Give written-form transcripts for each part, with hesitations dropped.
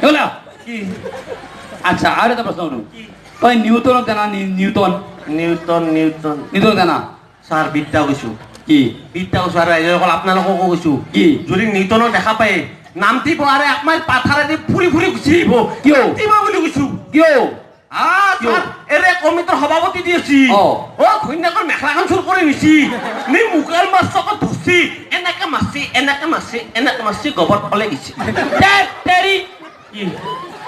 কি? আচ্ছা, আৰু এটা প্ৰশ্ন সুধো। তই নিউটনক জানা? নিউটন? Newton, Newton. নিউটন জানা? ছাৰ, বিদ্যা কৈছো। কি? বিদ্যা কৈছো আৰু ৰাইজসকল, আপোনালোককো কৈছো। কি? যদি নিউটনক দেখা পায় নামটি পঢ়াৰে একমাইল পাথাৰেদি ফুৰি ফুৰি গুচি আহিব। কিয়? নামতিব বুলি কৈছো। কিয়? ছাৰ, এৰে কমিটিৰ সভাপতি দি আছি। অ, ঘৈণীয়েকৰ মেখেলাখন চুৰ কৰি নিছি, নি মুকাল মাছ চকত ধৰছি, এনেকে মাৰছি, এনেকে মাৰছি, এনেকে মাৰছি, গোবৰ তলে গৈছি। তেৰি। কি?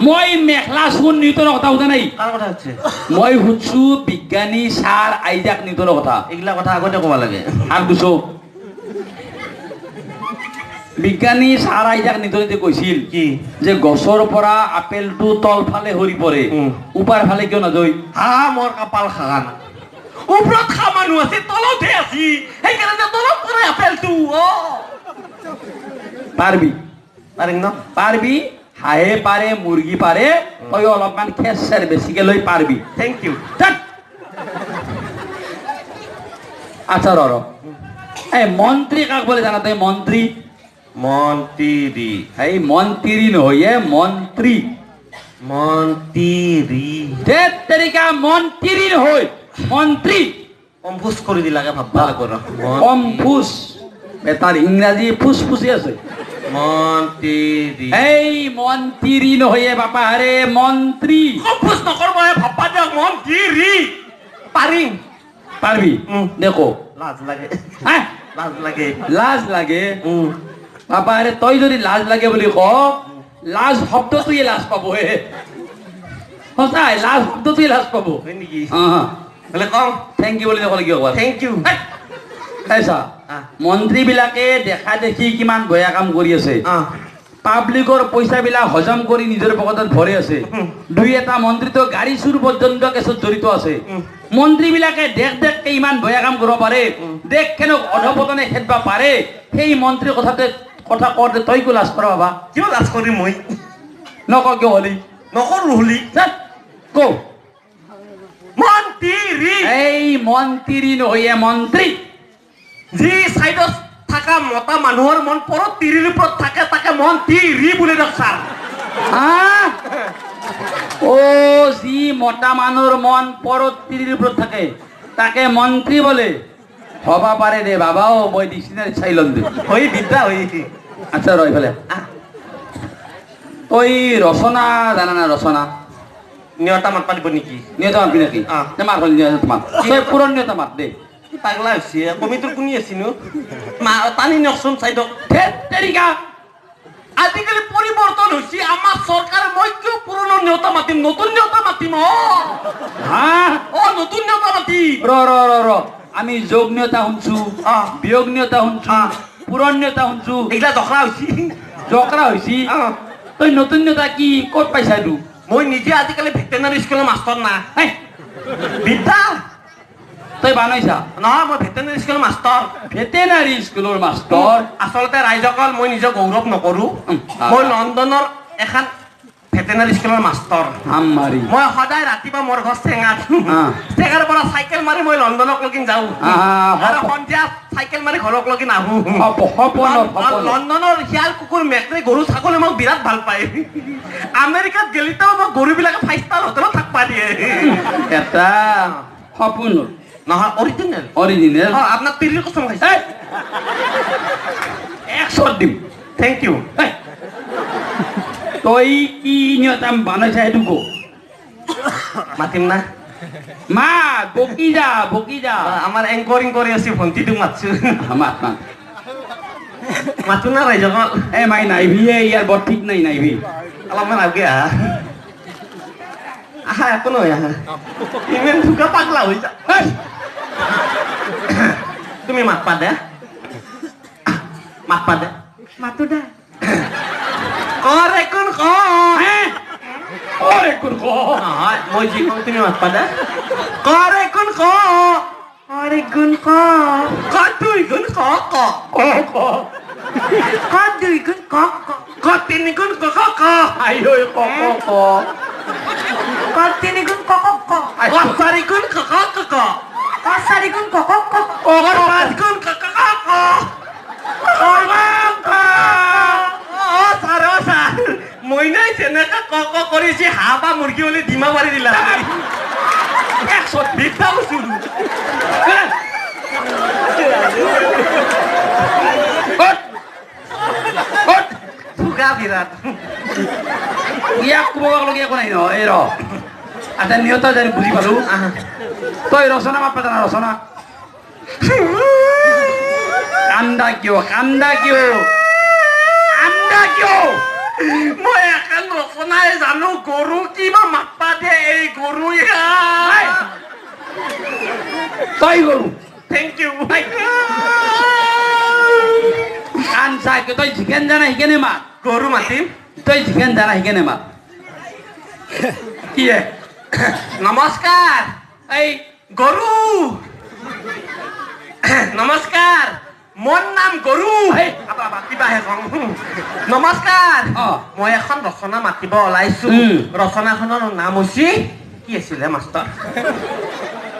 মই মেখেলা চোৰ নিউটনৰ কথা সোধা নাই। কাৰ কথা সুধছে? মই সুধছো বিজ্ঞানী ছাৰ আইজাক নিউটনৰ কথা। এইগিলা কথা আগতে ক'ব লাগে। আৰু দুছো বিজ্ঞানী ছাৰ আইজাক নিউটনে যে কৈছিল কি? যে গছৰ পৰা আপেলটো তলফালে সৰি পৰে, ওপাৰ ফালে কিয় নাযায়? হা, মোৰ কপাল খান, ওপৰত খা মানুহ আছে, তলতহে আছি, সেইকাৰণে তলত পৰে আপেলটো। অ। পাৰবি? পাৰিম ন? পাৰবি। হাঁহে পাৰে, মুৰ্গী পাৰে, তই অলপমান খেৰ চেৰ বেছিকে লৈ পাৰবি। Thank U. আচ্ছা, ৰ ৰ, এই মন্ত্ৰী কাক বোলে জানা তই? মন্ত্ৰী? মন্ত্ৰী? এই মন্ত্ৰী নহয় এ, মন্ত্ৰী। মন্ত্ৰী। ধেত তেৰিকা, মন্ত্ৰী নহয়, মন্ত্ৰী। কনফিউজ কৰি দিলাকে, ভাববা লাগব ৰ। কমফুজ, বেটাৰ ইংৰাজী ফুচফুচি আছে। মন্ত্ৰী। এই মন্ত্ৰী নহয় বাপা আৰে, মন্ত্ৰী। কনফিউজ নকৰব, ভাববা দিয়ক। মন্ত্ৰী পাৰিম। পাৰবি? দেখো। লাজ লাগে। হা? লাজ লাগে। লাজ লাগে? বাপা আৰে, তই যদি লাজ লাগে বুলি ক, লাজ শব্দটোৱে লাজ পাব হে। সঁচাই, লাজ শব্দটোৱে লাজ পাব। হয় নেকি? অ। বোলে কওঁ। Thank U বুলি নক'লে কিয় ক'বা? Thank U. চাইছা, মন্ত্ৰীবিলাকে দেখা দেখি কিমান বেয়া কাম কৰি আছে। পাব্লিকৰ পইচাবিলাক হজম কৰি নিজৰ পকেটত ভৰি আছে। দুই এটা মন্ত্ৰীটো গাড়ী চুৰ পৰ্যন্ত কেছত জড়িত আছে। মন্ত্ৰীবিলাকে দেখ দেখকে ইমান বেয়া কাম কৰিব পাৰে, দেশখনক অধপতনে খেদব পাৰে, সেই মন্ত্ৰীৰ কথাতে কথা কওঁতে তই কিয় লাজ কৰা বাবা? কিয় লাজ কৰিম মই? নক, কিয় হলি? নকৰো হলি। ক। মন্ত্ৰী। এই মন্ত্ৰী নহয়, মন্ত্ৰী। যি চাইডত থকা মতা মানুহৰ মন পৰত তিৰিৰ ওপৰত থাকে, তাকে মন্ত্ৰী বুলি দিয়ক ছাৰ। অ, যি মতা মানুহৰ মন পৰত তিৰিৰ ওপৰত থাকে তাকে মন্ত্ৰী বোলে। হবা পাৰে দে বাবাও, মই ডিকশ্যনাৰীত চাই ল'ম দে। হয়, বিদ্যা হয়। আচ্ছা, ৰ ইফালে। তই ৰচনা জানা না? ৰচনা? নিয়তা মাত পাতিব নেকি? নিয়তা মাতবি নেকি? মাত হ'ল, নিয়তা মাত। তই পুৰণ নিয়তা মাত দে। পাগলা হৈছে, কমিটোৰ কোনি আছিনো? মা টানি নিয়কচোন চাইডক। ধেত তেৰিকা। আজিকালি পৰিৱৰ্তন হৈছে আমাৰ চৰকাৰে। মই কিয় পুৰণো নেওতা মাতিম? নতুন নেওতা মাতিম। অ। হা? অ, নতুন নেওতা মাতিম। ৰ ৰ ৰ ৰ, আমি যোগ নেওতা শুনছো, বিয়োগ নেওতা শুনছো, পুৰণ নেওতা শুনছো। এইগিলা জখৰা হৈছে। জকৰা হৈছে? তই নতুন নেওতা কি ক'ত পাইছা এইটো? মই নিজে আজিকালি ভেটেনাৰী স্কুলৰ মাষ্টৰ না। বিদ্যা। তই বানাইছা? নহয়, মই ভেটেনাৰী স্কুলৰ মাষ্টৰ। ভেটেনাৰী স্কুলৰ মাষ্টৰ? আচলতে ৰাইজসকল, মই নিজে গৌৰৱ নকৰো। মই লণ্ডনৰ এখন ভেটেনাৰী স্কুলৰ মাষ্টৰ। হামাৰি। মই সদায় ৰাতিপুৱা মোৰ ঘৰ চেঙাত, চেঙাৰ পৰা চাইকেল মাৰি মই লণ্ডনক লগিন যাওঁ আৰু সন্ধিয়া চাইকেল মাৰি ঘৰক লগিন আহো। লণ্ডনৰ শিয়াল, কুকুৰ, মেকৰী, গৰু, ছাগলী মোক বিৰাট ভাল পায়। আমেৰিকাত গেলিতেও মোক গৰুবিলাকে 5 ষ্টাৰ হোটেলত থাকবা দিয়ে। এটা সপোন নহয়, অৰিজিনেল। অৰিজিনেল? অ, আপোনাক তিৰিৰ কচম খাইছে। এক শ্বট দিম। Thank U. তই কি নিয়তাম বানাইছা সেইটো ক। মাতিম না? মা, বকি যা, বকি যা। আমাৰ এংকৰিং কৰি আছি, ভণ্টিটোক মাতছো। মাত, মাত। মাতো না ৰাইজসকল? এ মাই, নাইভি, ইয়াৰ বৰ ঠিক নাই, নাইভি। অলপমান আগে আহা, আহা, একো নহয়, আহা। ইমান ধুকা পাগলা হৈ যা। তুমি মাতবা দে, মাতবা দে। মাতো দা। কৰ কোন ক। কৰে কোন ক। নহয়, মই যি কওঁ তুমি মাতবা দে। কৰে কোন ক। কৰে গুণ ক। ক দুই গুণ ক ক। ক ক। ক দুই গুণ ক ক। ক তিনি গুণ ক ক ক। আই ঐ, ক ক ক। ক তিনি গুণ ক ক ক। ক চাৰি গুণ ক ক ক ক। ক চাৰি গুণ ক ক ক। ক পাঁচ গুণ ক ক ক ক। ক ক। অ ছাৰ, অ ছাৰ, মই মইনাই যেনেকা ক ক কৰিছে হাঁহ বা মুৰ্গী বুলি ডিমা মাৰি দিলা। 120টা কৈছো। বিৰাট ইয়াক ক'ব লগীয়া একো নাই নহয়। এই ৰ, আচ্ছা নিয়তা জানি বুজি পালো। তই ৰচনা মাতবা জানা? ৰচনা? কান্দা কিয়? কান্দা কিয়? কান্দা কিয়? মই এখন ৰচনাই জানো। গৰু কিবা মাতবা দে এই গৰু। তই গৰু। Thank you. কান্দা কিয়? তই যিখেন জানা সিখেনে মাত। গৰু মাতিম। তই যিখেন জানা সিখেনে মাত। কি? নমস্কাৰ। এই গৰু। নমস্কাৰ, মোৰ নাম গৰু। কিবাহে কম। নমস্কাৰ, মই এখন ৰচনা মাতিব ওলাইছো। ৰচনাখনৰ নাম হৈছে কি আছিলে মাষ্টৰ?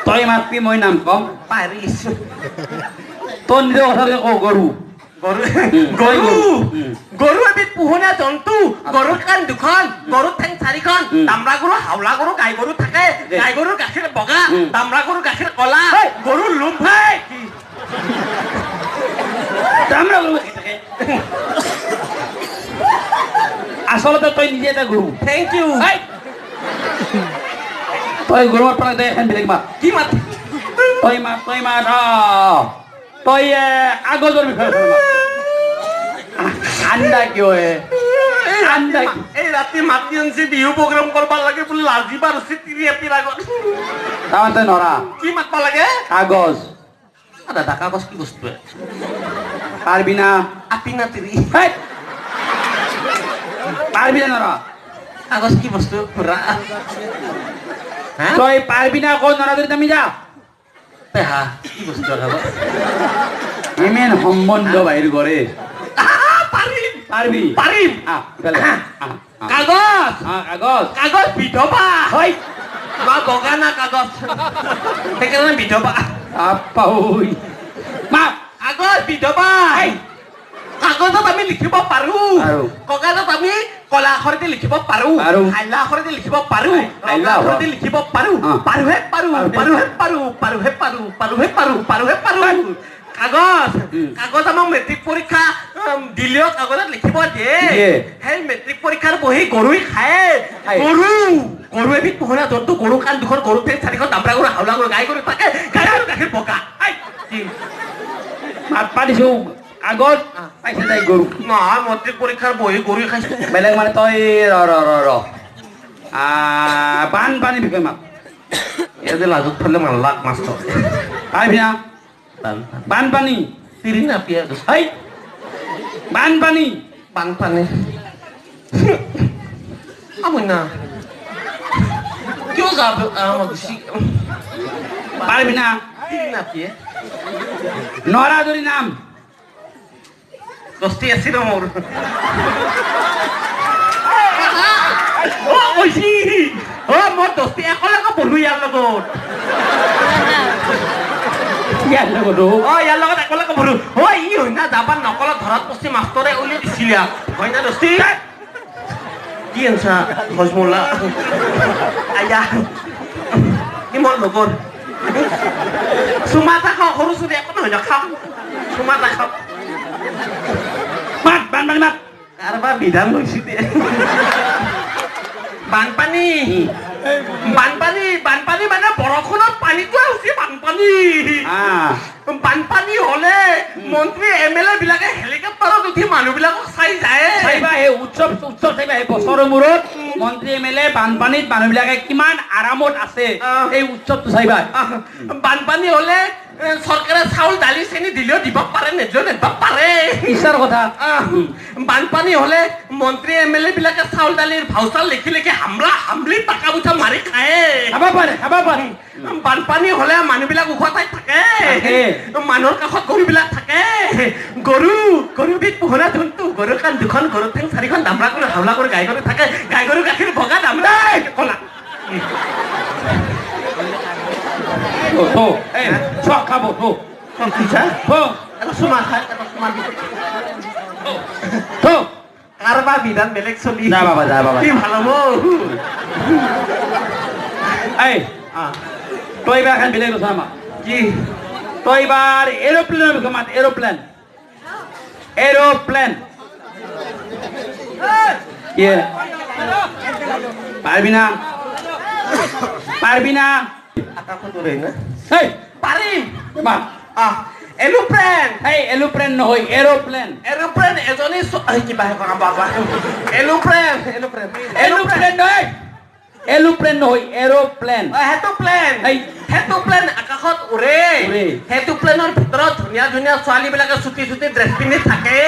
তই মাতবি, মই নাম কম। পাৰিছো। তই নিজৰ কথাকে ক। গৰু। গৰু। গৰু, গৰু এবিধ পোহনীয়া জন্তু। গৰুৰ কাণ দুখন, গৰুৰ ঠেং চাৰিখন। দামৰা গৰু, হাওলা গৰু, গাই গৰু থাকে। গাই গৰুৰ গাখীৰ বগা, দামৰা গৰুৰ গাখীৰ কলা। গৰুৰ লোম দামৰা গৰু থাকে। আচলতে তই নিজে এটা গৰু। Thank you. তই গৰু মাত তই এখন বেলেগ মাত। কি মাত? তই মাত, তই মাত। তই কাগজৰ বিষয়ে। আন্দা কিয়? আন্দা। এই ৰাতি মাতি আনছি, বিহু প্ৰগ্ৰাম কৰবা লাগে বোলে, লাজিবা ৰচি তিৰি এপিৰ আগত। তাৰমানে তই নৰা। কি মাতবা লাগে? কাগজ। দাদা, কাগজ কি বস্তু? পাৰবি না? আপি না তিৰি। পাৰবি না নৰা? কাগজ কি বস্তু খুৰা? তই পাৰবি না ক? নৰা যদি আমি যা। পেহা, কি বস্তু কাগজ? ইমেন সম্বন্ধ বাহিৰ কৰে। পাৰিম। পাৰবি? পাৰিম। কাগজ। কাগজ। কাগজ বিধৱা হয় বা বগা না কাগজ, সেইকাৰণে বিধৱা। কাগজ বিধৱা। কাগজত আমি লিখিব পাৰো। কাগজত আমি কলা আখৰেদি লিখিব পাৰো, হাইলা আখৰেদি লিখিব পাৰো, ৰঙা আখৰেদি লিখিব পাৰো। পাৰোহে পাৰো, পাৰোহে পাৰো, পাৰোহে পাৰো, পাৰোহে পাৰো, পাৰোহে পাৰো। কাগজ, কাগজ আমাক মেট্ৰিক পৰীক্ষা দিলেও কাগজত লিখিব দিয়ে। সেই মেট্ৰিক পৰীক্ষাৰ বহি গৰুই খায়। গৰু, গৰু এবিধ পোহনীয়া জন্তু। গৰু কাণ দুখন, গৰু ঠেং চাৰিখন, দামৰা গৰু, হাওলা গৰু, গাই গৰু থাকে। গাই গৰু গাখীৰ বগা। মাত পাতিছো আগত পাইছে তাই গৰু। নহয়, মেট্ৰিক পৰীক্ষাৰ বহি গৰুই খাইছে। বেলেগ মানে তই ৰ ৰ ৰ ৰ বানপানীৰ বিষয়ে মাত। ইয়াতে লাজত ফালে মাৰলাক মাষ্টৰ। পাৰিবি না? বানপানী। তিৰি নাপিয়া। হেই, বানপানী। বানপানী আমনা কিয় গা গুচি? পাৰিবি না? তিৰি নাপিয়ে। নৰা যদি নাম। দস্তি আছিল মোৰ। অ কৈছি, অ মই দস্তি একেলগে পঢ়ো ইয়াৰ লগত। ইয়াৰ লগত? অ, ইয়াৰ লগত একেলগে পঢ়ো। অ, ই হয় না যাবাৰ নকলত ধৰাত পৰছি, মাষ্টৰে উলিয়াই দিছিল। হয় না দস্তি? কি আনছা হজমোলা? আয়া, ই মোৰ লগৰ। চুমা এটা খাওঁ। সৰু চুৰি একো নহয়, খাওঁ, চুমা এটা খাওঁ। মাত, বানপানী মাত। কাৰোবাৰ বিধান লৈছো দে। বানপানী, বানপানী, বানপানী মানে বৰষুণত পানীটো হৈছে বানপানী। বানপানী হলে মন্ত্ৰী এম এল এ বিলাকে হেলিকপ্টাৰত উঠি মানুহ বিলাকক চাই যায়। চাইবা সেই উৎসৱ, উৎসৱ চাইবা। সেই বছৰৰ মূৰত মন্ত্ৰী এম এল এ বানপানীত মানুহবিলাকে কিমান আৰামত আছে, এই উৎসৱটো চাইবা। বানপানী হলে চৰকাৰে চাউল দালি চেনি দিলেও দিব পাৰে, নিদিলেও নিদিব পাৰে। ইচ্ছাৰ কথা। বানপানী হলে মন্ত্ৰী এম এল এ বিলাকে চাউল দালিৰ ভাউচাৰ লিখি লিখি হামলা হামলি টকা পইচা মাৰি খায়। খাব পাৰে, খাব পাৰে। বানপানী হলে মানুহবিলাক ওখ ঠাইত থাকে, মানুহৰ কাষত গৰুবিলাক থাকে। গৰু, গৰুবিধ পোহনীয়া জন্তু। গৰুৰ কাণ দুখন, গৰুৰ ঠেং চাৰিখন, দামৰা গৰু, হাওলা গৰু, গাই গৰু থাকে। গাই গৰু গাখীৰ বগা, দামৰা কলা। খাব এটা চুমা খাই, এটা চুমা। কাৰবা বিধান বেলেগ চলি। যা বাবা, যা বাবা। কি ভাল হ'ব। এই তই এইবাৰ এখন বেলেগ ৰচনা মাত। কি? তই এইবাৰ এৰোপ্লেনৰ বিষয়ে মাত। Aeroplane, aeroplane. কি পাৰবি না? পাৰবি না? আকাশত উৰে না? এই পাৰিম। মাত। এৰোপ্লেন। এই এৰোপ্লেন নহয়, এৰোপ্লেন। এৰোপ্লেন এজনী কিবা বাবা। এৰোপ্লেন, এৰোপ্লেন, এৰোপ্লেন নহয়, এৰোপ্লেন নহয়, এৰোপ্লেন। সেইটো প্লেন, সেইটো প্লেন আকাশত উৰে। সেইটো প্লেনৰ ভিতৰত ধুনীয়া ধুনীয়া ছোৱালী বিলাকে চুটি চুটি ড্ৰেছ পিন্ধি থাকে।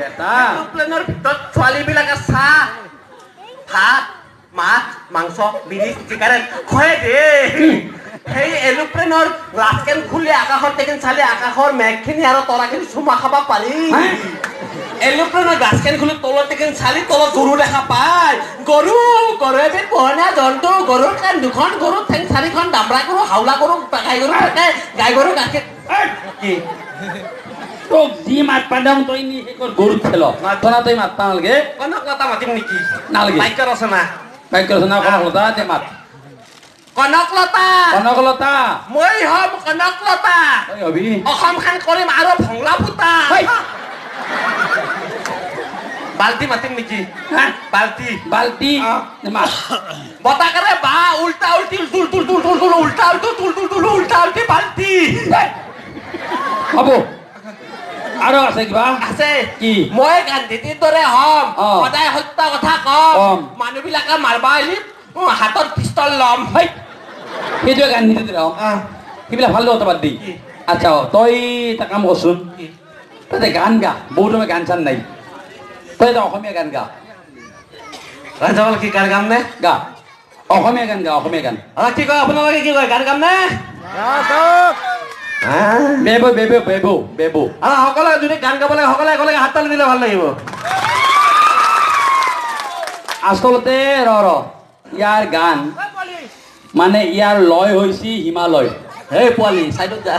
সেইটো প্লেনৰ ভিতৰত ছোৱালী বিলাকে চাহ, ভাত, মাছ, মাংস, বিড়ি, চিগাৰেট খুৱাই দিয়ে। সেই এৰোপ্লেনৰ গ্লাছকেন খুলি আকাশত তেকেন চালে আকাশৰ মেঘখিনি আৰু তৰাখিনি চুমা খাব পাৰি। এৰোপ্লেনৰ গ্লাছকেন খুলি তলত তেকেন চালি তলত গৰু দেখা পায়। গৰু, গৰু এবিধ পোহনীয়া জন্তু। গৰুৰ কাণ দুখন, গৰুৰ ঠেং চাৰিখন, দামৰা গৰু, হাওলা গৰু, গাই গৰু থাকে। গাই গৰু গাখীৰ কি তোক যি মাতবা দিওঁ তই নি শেষত গৰুত খেল। তই তই মাতবা নালাগে। কনকলতা মাতিম নেকি? নালাগে। বাক্য ৰচনা, বাক্য ৰচনা কনকলতা দে মাত। কনকলতা, কনকলতা, মই হম কনকলতা। তই হবি। অসমখন কৰিম আৰু ভংলা পুতা। বাল্টি মাতিম নেকি? বাল্টি, বাল্টি মাত। বতাকাৰে বা উল্টা উল্টি তুল তুল তুল তুল তুল উল্টা উল্টি তুল তুল তুল উল্টা উল্টি বাল্টি। হ'ব। আৰু আছে কিবা? আছে। কি? মই গান্ধীজীৰ দৰে হম, সদায় সত্য কথা কম, মানুহবিলাকে মাৰবা আহিলি হাতত পিষ্টল ল'ম। সেইটোৱে গান্ধীজীৰ দৰে হম। সেইবিলাক ভাল কথা বাদ দি। আচ্ছা তই এটা কাম কৰচোন, তই গান গা। বহুত সময় গান চান নাই, তই এটা অসমীয়া গান গা। ৰাইজসকল কি গান গাম নে? গা, অসমীয়া গান গা, অসমীয়া গান। কি কয় আপোনালোকে, কি কয় গান গাম নে? বেবো বেবো বেবো বেবো। আৰু সকলোৱে যদি গান গাব লাগে সকলোৱে একেলগে হাত তালি দিলে ভাল লাগিব। আচলতে ৰ ৰ ইয়াৰ গান মানে ইয়াৰ লয় হৈছে হিমালয়। হে পোৱালি চাইডত যা।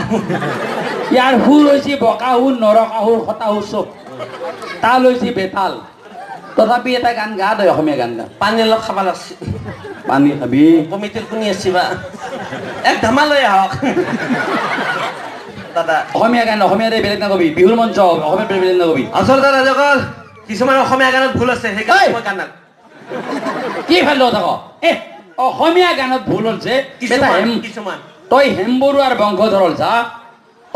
ইয়াৰ সুৰ হৈছে বকা সুৰ, নৰকা সুৰ, খটা সুৰ, চব তাল হৈছে বেতাল। তথাপি এটা গান গা তই, অসমীয়া গান গা। পানী অলপ খাব লাগছে। পানী খাবি? কমিটিৰ কোনি আছে বা এক ধামাল লৈ আহক দাদা। অসমীয়া গান, অসমীয়াৰে বেলেগ নকবি। বিহুৰ মঞ্চ, অসমীয়া বেলেগ নকবি। আচলতে ৰাইজসকল কিছুমান অসমীয়া গানত ভুল আছে, সেইকাৰণে মই গান কি ভাল কথা ক। এ অসমীয়া গানত ভুল হৈছে কিছুমান। তই হেম বৰুৱাৰ বংশধৰ হ'ল যা,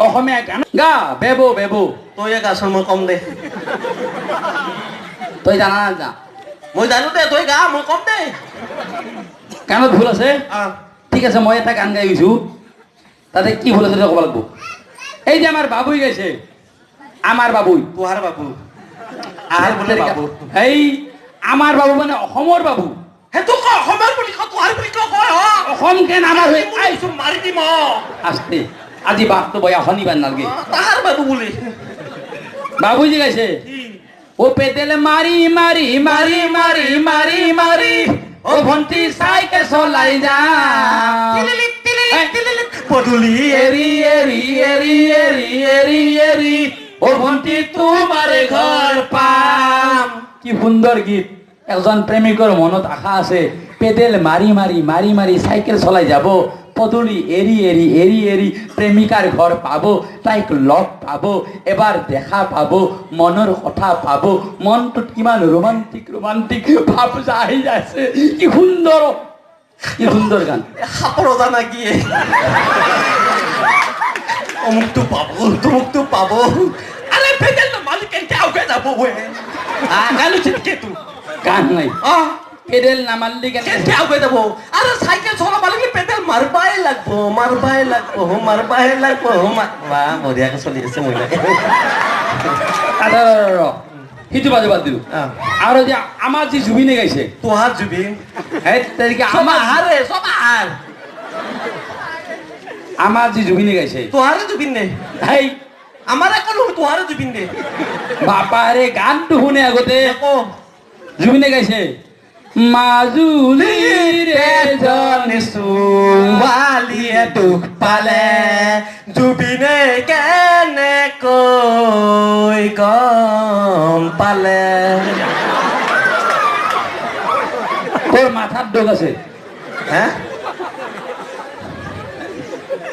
অসমীয়া গান গা। বেবো বেবো। তই গাচোন, মই কম দে। তই জানা না? মই জানো দে, তই গা, মই কম দে। গানত ভুল আছে? ঠিক আছে, মই এটা গান গাই গৈছো, তাতে কি ভুল আছে ক'ব লাগিব। এই যে আমাৰ বাবুই গাইছে, আমাৰ বাবুই। তোহাৰ বাবু? আহাৰ বোলে বাবু। এই আমাৰ বাবু মানে অসমৰ বাবু। সেইটো ক, অসমৰ বুলি ক, তোহাৰ বুলি ক। অসম কেন আমাৰ হৈ আহিছো, মাৰি দিম। আস্তে, আজি বাপটো বয়া শনিবাৰ নালগে। তাহাৰ বাবু বুলি বাবুই যে গাইছে, ও পেটেল মাৰি মাৰি মাৰি মাৰি মাৰি মাৰি ও ভন্টি চাইকেল চলাই যা, পদূলি এৰি এৰি এৰি এৰি এৰি এৰি ও ভন্টি তোমাৰে ঘৰ পাম। কি সুন্দৰ গীত। এজন প্ৰেমিকৰ মনত আশা আছে, পেডেল মাৰি মাৰি মাৰি মাৰি চাইকেল চলাই যাব, পদূলি এৰি এৰি এৰি এৰি প্ৰেমিকাৰ ঘৰ পাব, তাইক লগ পাব, এবাৰ দেখা পাব, মনৰ কথা পাব। মনটোত কিমান ৰোমান্টিক ৰোমান্টিক ভাৱ আহি যাইছে। কি সুন্দৰ, কি সুন্দৰ গান। সাপৰ ৰজা না কি? অমুকটো পাব, তুমুকটো পাব। আৰে পেডেল নামাৰি কেনেকে আগুৱাই যাব? গান হৈছে নেকি এইটো? গান নাই। পেডেল নামাৰলি কেনেকে আগুৱাই যাব? আৰে চাইকেল চলাব লাগিলে পেডেল মাৰবাই লাগব, মাৰবাই লাগব, মাৰবাই লাগব। বাহ, বঢ়িয়াকে চলি আছে মহিলাকে। সেইটো বাজে বাদ দিলো। আৰু যে আমাৰ যি জুবিনে গাইছে, তোহাৰ জুবিন, আমাৰ আহাৰে চব আহাৰ। আমাৰ যি জুবিনে গাইছে, তোহাৰে জুবিন নে? সেই আমাৰ একো তোহাৰে জুবিন দে। বাপাৰে গানটো শুনে আগতে। জুবিনে গাইছে, মাজুলীৰ এজন ছোৱালীয়ে দুখ পালে, জুবিনে কেনেকৈ গম পালে? তোৰ মাথাত দোষ আছে। হে,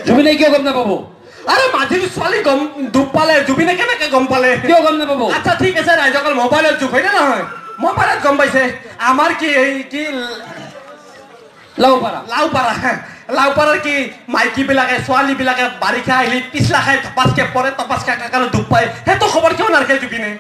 জুবিনে কিয় গম নাপাব? আৰে মাঝিৰ ছোৱালী গম দুখ পালে, জুবিনে কেনেকে গম পালে? কিয় গম নাপাব? আচ্ছা ঠিক আছে, ৰাইজসকল, মোবাইলৰ যুগ হয়নে নহয়? মোবাইলত গম পাইছে। আমাৰ কি এই কি লাওপাৰা, লাওপাৰা, লাওপাৰাৰ কি মাইকীবিলাকে ছোৱালীবিলাকে বাৰিষা আহিলে পিছলা খাই ধপাচকে পৰে, তপাচকে কাকাৰো দুখ পায়, সেইটো খবৰ কিয় নাৰাখে জুবিনে?